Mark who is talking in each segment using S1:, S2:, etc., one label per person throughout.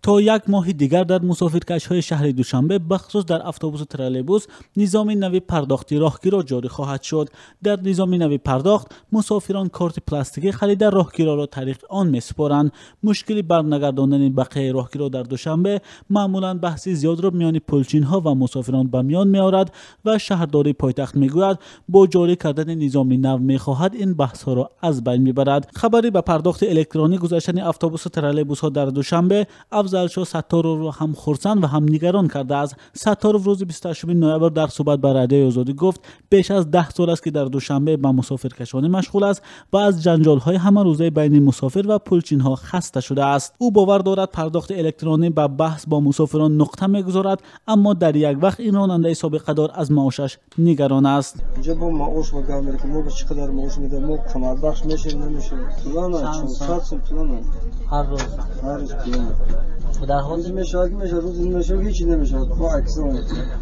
S1: То як моҳи дигар дар мусофиркашҳои шаҳри Душанбе, бахусус дар автобусу троллейбус, низоми нави пардохти роҳкиро ҷорӣ хоҳад шуд. Дар низоми нави пардохт мусофирон корти пластикӣ харида роҳкироро тариқи он месупоранд. Мушкили барнагардондани бақияи роҳкиро дар Душанбе маъмулан баҳси зиёдро миёни пулчинҳо ва мусофирон ба миён меорад ва шаҳрдории пойтахт мегӯяд, бо ҷорӣ кардани низоми нав мехоҳад ин баҳсҳоро аз байн бибарад. Хабари ба пардохти электронӣ гузаштани автобусу троллейбусҳо дар Душанбе Афзалшо Сатторовро ҳам хурсанд ва ҳам нигарон кардааст. Сатторов рӯзи 28 ноябр дар суҳбат ба Радиои Озодӣ гуфт, беш аз 10 сол аст, ки дар Душанбе ба мусофиркашонӣ машғул аст ва аз ҷанҷолҳои ҳамарӯзаи байни мусофир ва пулчинҳо хаста шудааст. Ӯ бовар дорад, пардохти электронӣ ба баҳс бо мусофирон нуқта мегузорад, аммо дар як вақт ин ронандаи собиқадор аз маошаш нигарон аст.
S2: Инҷо бо маош ва гап мерем, ки мо ба чӣ қадар маош медиҳем, мо камарбахш мешавем, намешавем. Пулана, 400 сум пулана.
S3: Ҳар рӯз.
S2: Ҳар рӯз пулана.
S3: Дар ҳозир
S2: рӯз мешавад, мешавад, рӯз намешавад, ҳеҷ намешавад. Бо акс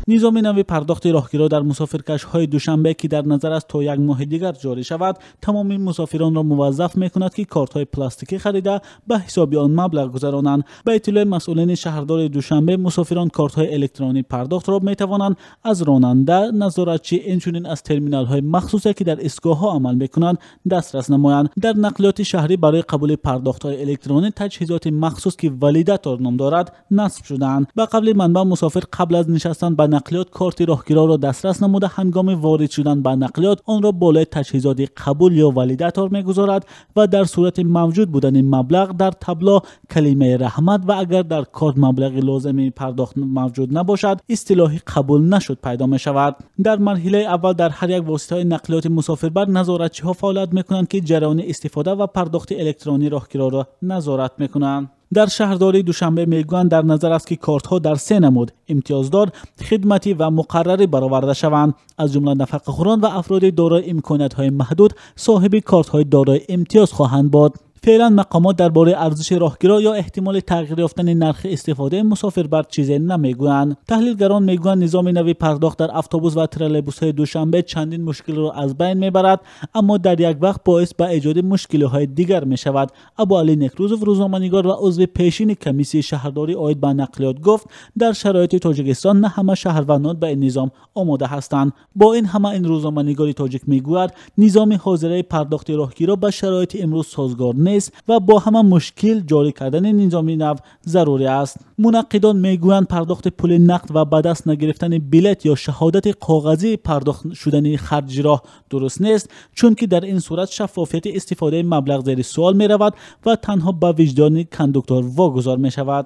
S1: Низоми нави пардохти роҳкиро дар мусофиркашҳои Душанбе, ки дар назар аст то як моҳи дигар ҷорӣ шавад, тамоми мусофиронро муваззаф мекунад, ки кортҳои пластикӣ харида ба ҳисоби он маблағ гузаронанд. Ба иттилои масъулини шаҳрдори Душанбе, мусофирон кортҳои электронии пардохтро метавонанд аз ронанда, назоратчӣ, инчунин аз терминалҳои махсусе, ки дар истгоҳҳо амал мекунанд, дастрас намоянд. Дар нақлиёти шаҳрӣ барои қабули пардохтҳои электронӣ таҷҳизоти махсус, ки валидатор ном дорад, насб шудаанд. Ба қавли манбаъ, мусофир қабл аз нишастан ба нақлиёт корти роҳкироро дастрас намуда, ҳангоми ворид шудан ба нақлиёт онро болои таҷҳизоти қабул ё валидатор мегузорад ва дар сурати мавҷуд будани маблағ дар табло калимаи раҳмат ва агар дар корт маблағи лозими пардохт мавҷуд набошад, истилоҳи қабул нашуд пайдо мешавад. Дар марҳилаи аввал дар ҳар як воситаҳои нақлиёти мусофирбар назоратчиҳо фаъолият мекунанд, ки ҷараёни истифода ва пардохти электронии роҳкироро назорат мекунанд. Дар шаҳрдории Душанбе мегӯянд, дар назар аст, ки кортҳо дар се намуд имтиёздор, хидматӣ ва муқаррарӣ бароварда шаванд. Аз ҷумла нафақахӯрон ва афроди дорои имкониятҳои маҳдуд соҳиби кортҳои дорои имтиёз хоҳанд буд. Феълан мақомот дар бораи арзиши роҳкиро ё эҳтимоли тағйир ёфтани нархи истифодаи мусофирбар чизе намегӯянд. Таҳлилгарон мегӯянд, низоми нави пардохт дар автобус ва троллейбусҳои Душанбе чандин мушкилро аз байн мебарад, аммо дар як вақт боис ба эҷоди мушкилиҳои дигар мешавад. Абуалӣ Некрӯзов, рӯзноманигор ва узви пешини комиссияи шаҳрдорӣ оид ба нақлиёт, гуфт, дар шароити Тоҷикистон на ҳама шаҳрвандон ба ин низом омода ҳастанд. Бо ин ҳама ин рӯзноманигори тоҷик мегӯяд, низоми ҳозираи пардохти роҳкиро ба шароити имрӯз созгор нест ва бо ҳама мушкил ҷорӣ кардани низоми нав зарурӣ аст. Мунаққидон мегӯянд, пардохти пули нақд ва ба даст нагирифтани билет ё шаҳодати коғазии пардохт шудани харҷи роҳ дуруст нест, чунки дар ин сурат шаффофияти истифодаи маблағ зери суол меравад ва танҳо ба виҷдони кондуктор вогузор мешавад.